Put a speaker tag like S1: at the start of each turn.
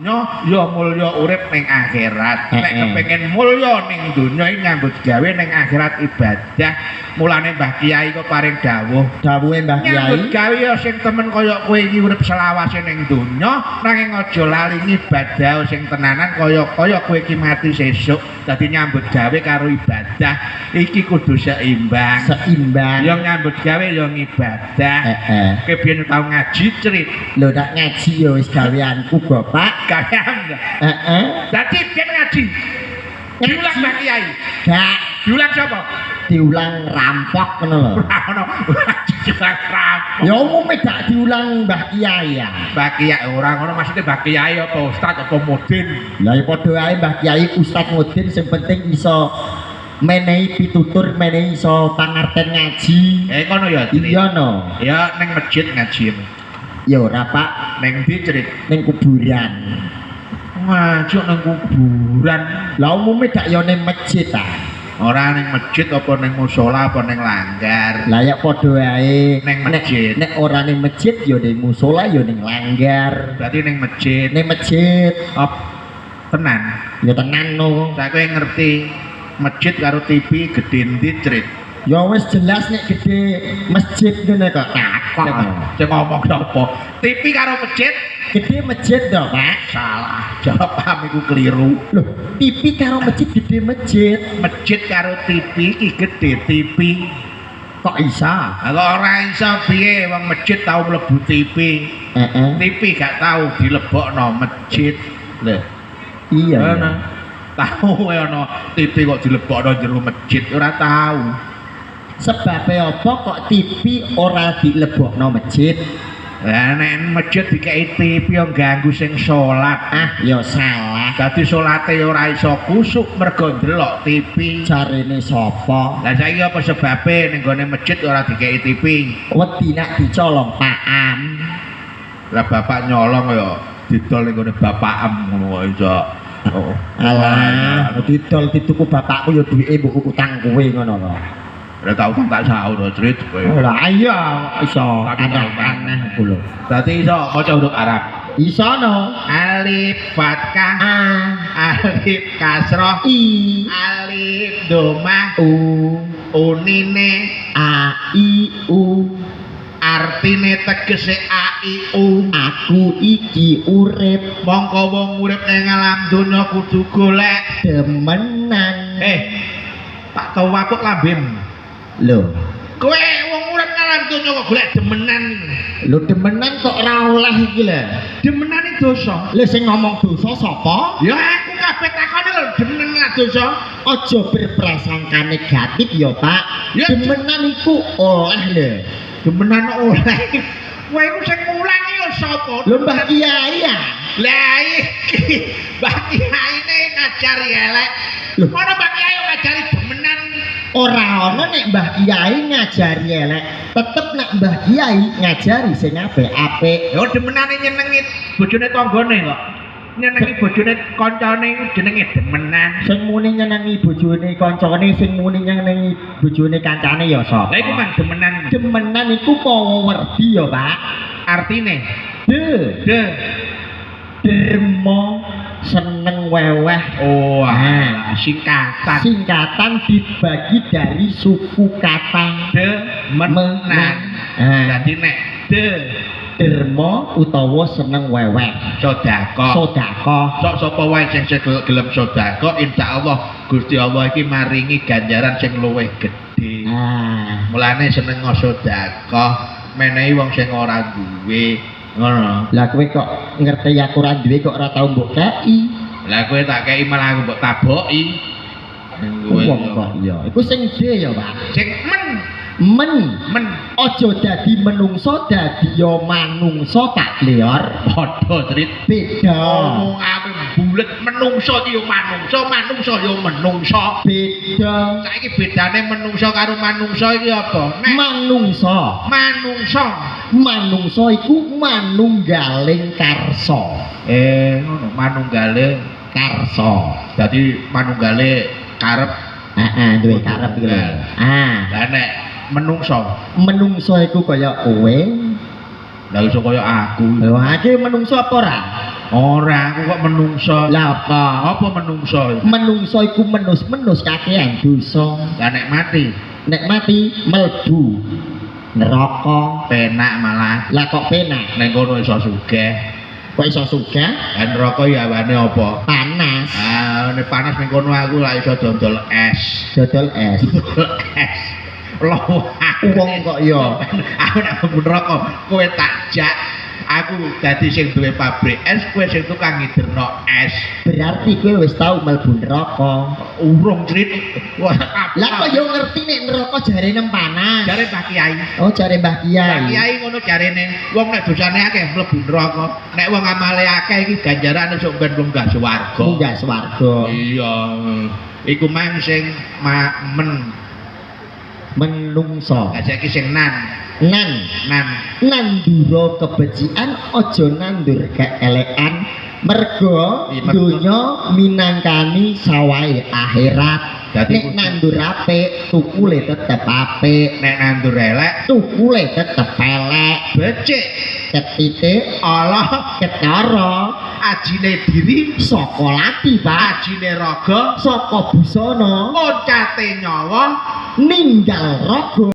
S1: Nyo ya mulya urip ning akhirat. Nek kepengin mulya ning donya iki nyambut gawe ning akhirat ibadah. Mulane Mbah Kiai kok paring dawuh.
S2: Dawuhe Mbah Kiai.
S1: Nyambut gawe ya sing temen kaya kowe iki urip selawase ning donya, nanging aja lali ngibadah sing tenanan kaya-kaya kowe iki mati sesuk. Dadi nyambut gawe karo ibadah iki kudu seimbang.
S2: Seimbang.
S1: Ya nyambut gawe ya ngibadah.
S2: Heeh.
S1: Kowe biyen tau ngaji cerit.
S2: Lho nek ngaji ya wis gaweanku Bapak.
S1: Gawean.
S2: Heeh.
S1: Dadi biyen ngaji. Diulang Mbah Kiai.
S2: Gak.
S1: Diulang sapa?
S2: Diulang rampok ngono lho.
S1: Ora ono. Diulang rampok.
S2: Ya umume gak diulang Mbah Kiai ya.
S1: Mbah Kiai ora ngono maksudnya Mbah Kiai apa ustaz apa mudin.
S2: Lah ya padha ae Mbah Kiai ustaz mudin sing penting iso menehi pitutur, menehi iso pangarten ngaji.
S1: Eh ngono ya.
S2: Iya no.
S1: Ya ning masjid ngaji.
S2: Ya ora Pak,
S1: ning ndi cerit?
S2: Ning kuburan.
S1: Ngaji ning kuburan.
S2: Lah umume gak ya ning masjid ta.
S1: Ora ning masjid apa ning musala apa ning langgar.
S2: Lah ya padha ae
S1: ning masjid.
S2: Nek ora ning masjid ya ning musala ya ning langgar.
S1: Berarti ning masjid.
S2: Ning masjid.
S1: Op, tenan.
S2: Ya tenan no.
S1: Lah kowe ngerti masjid karo TV gedhe ndi cerit?
S2: Ya wis jelas nek gedhe masjid ngene kok takok.
S1: Sing ngomong sapa? TV karo masjid
S2: gedhe masjid to, Pak.
S1: Salah. Jawab paham iku keliru.
S2: Loh, TV karo masjid gedhe masjid.
S1: Masjid karo TV iki gedhe TV.
S2: Kok isa?
S1: Lah kok ora iso piye wong masjid tau mlebu TV.
S2: Heeh.
S1: TV gak tau dilebokno masjid. Lho.
S2: Iya.
S1: Tahu ana TV kok dilebokno jero masjid ora tau.
S2: Sebabe apa kok TV ora dilebokno masjid?
S1: Lah nek masjid dikeki TV yo ganggu sing salat.
S2: Ah ya salah.
S1: Dadi salate ora iso kusuk mergo ndelok TV.
S2: Jarene sapa?
S1: Lah saiki apa sebabe ning gone masjid ora dikeki TV?
S2: Wedi nek dicolong Pakam.
S1: Lah bapak nyolong ya didol ning gone bapakem ngono kok iso.
S2: Oh. Alah, didol dituku bapakku ya duwike mbok utang kowe ngono lho.
S1: Ora tau tak saur cerit kowe.
S2: Lah iya iso aneh-aneh ku lho.
S1: Dadi iso maca huruf Arab.
S2: Iso no.
S1: Alif fathah
S2: A,
S1: alif kasroh
S2: I,
S1: alif domah
S2: U,
S1: unine
S2: A I U.
S1: Artine tegese A I U.
S2: Aku iki urip.
S1: Mongko wong urip ning alam donya kudu golek
S2: demenan.
S1: Tak tau wapuk lambem.
S2: Lho,
S1: kowe wong urip nang alam donya kok golek demenan.
S2: Lho demenan kok ora oleh iki lho.
S1: Demenan iki dosa.
S2: Lho sing ngomong dosa sapa?
S1: Ya aku kabeh takone lho demenan lak dosa.
S2: Aja berprasangka negatif ya, Pak.
S1: Ya,
S2: demenan iku oleh lho.
S1: Demenan oleh. Kowe iku sing mulang iki lho sapa?
S2: Lho Mbah Kiai ya.
S1: Lah iki Mbah Kiai ne ngajari elek.
S2: Lho
S1: ngono Mbah Kiai ngajari demenan.
S2: Ora ana nek Mbah Kiai ngajari elek, tetep nek Mbah Kiai ngajari sing apik-apik.
S1: Ya demenane nyenengi bojone tanggane kok. Nyenengi bojone kancane iku jenenge demenan.
S2: Sing muni nyenengi bojone kancane, sing muni nyenengi bojone kancane ya sapa?
S1: Lah iku mang demenan.
S2: Demenan iku pawa werdi ya, Pak.
S1: Artine
S2: de
S1: de
S2: derma seneng weweh.
S1: Oh,
S2: nah,
S1: singkatan.
S2: Singkatan dibagi dari suku kata
S1: demenan.
S2: Nah,
S1: dadi nek de
S2: derma utawa seneng weweh,
S1: sedekah.
S2: Sedekah.
S1: Sok sapa wae sing gelem sedekah, insyaallah Gusti Allah iki maringi ganjaran sing luwih gedhe.
S2: Ah,
S1: mulane seneng sedekah, menehi wong sing ora duwe. Ngono.
S2: Lah kowe kok ngerti aku ora duwe kok ora tau mbok kei.
S1: Lah kowe tak kei malah aku mbok taboki.
S2: Wong kok iya. Iku sing D ya, Pak.
S1: Sing men.
S2: Men.
S1: Men.
S2: Aja dadi menungso dadi ya manungsa Pak Kleor.
S1: Padha cerit.
S2: Beda.
S1: Omongane bulet menungso iki ya manungsa, manungsa ya menungso.
S2: Beda.
S1: Saiki bedane menungso karo manungsa iki apa? Nek
S2: manungsa.
S1: Manungsa.
S2: Manungsa iku manunggaling karsa.
S1: Ngono, manunggale
S2: karsa.
S1: Dadi manunggale karep.
S2: Heeh, duwe karep iki lho. Ah.
S1: Lah nek menungso,
S2: menungso iku kaya kowe.
S1: Lah iso kaya aku.
S2: Lho, iki menungso apa ora?
S1: Ora, aku kok menungso.
S2: Lah apa?
S1: Apa menungso?
S2: Menungso iku menus-menus kakean dosa.
S1: Lah nek mati,
S2: Nek mati mlebu neraka.
S1: Penak malah.
S2: Lah kok penak?
S1: Ning kono iso sugih.
S2: Kok iso sugih?
S1: Lah neraka ya awane apa?
S2: Panas.
S1: Ah, nek panas ning kono aku lah iso dodol es.
S2: Dodol es.
S1: Dodol es. Loh,
S2: Wong kok ya.
S1: Aku nek mlebu neraka, kowe tak jak. Aku dadi sing duwe pabrik es, kowe sing tukang ngiderno es.
S2: Berarti kowe wis tau mlebu neraka.
S1: Urung crit. Wah,
S2: Lah kok yo ngerti nek neraka jarene panas?
S1: Jare Mbah Kiai.
S2: Oh, jare Mbah Kiai.
S1: Mbah Kiai ngono jarene, wong nek dosane akeh mlebu neraka, nek wong amale akeh iki ganjarane sok ben munggah swarga.
S2: Munggah swarga.
S1: Iya. Iku mang sing men
S2: Menungso.
S1: Lah saiki sing nan,
S2: Nan
S1: nan.
S2: Nandura kebecikan aja nandur keelekan merga
S1: Iya, merga.
S2: donya minangkani sawahe akhirat.
S1: Dadi
S2: Nek
S1: kudu-
S2: nandur apik tukule tetep apik,
S1: Nek nandur elek
S2: tukule tetep elek.
S1: Becik
S2: Ketitik
S1: Allah
S2: ketara
S1: ajine diri
S2: saka lati, Pak,
S1: ajine raga
S2: saka busana
S1: oncate nyawa
S2: ninggal raga.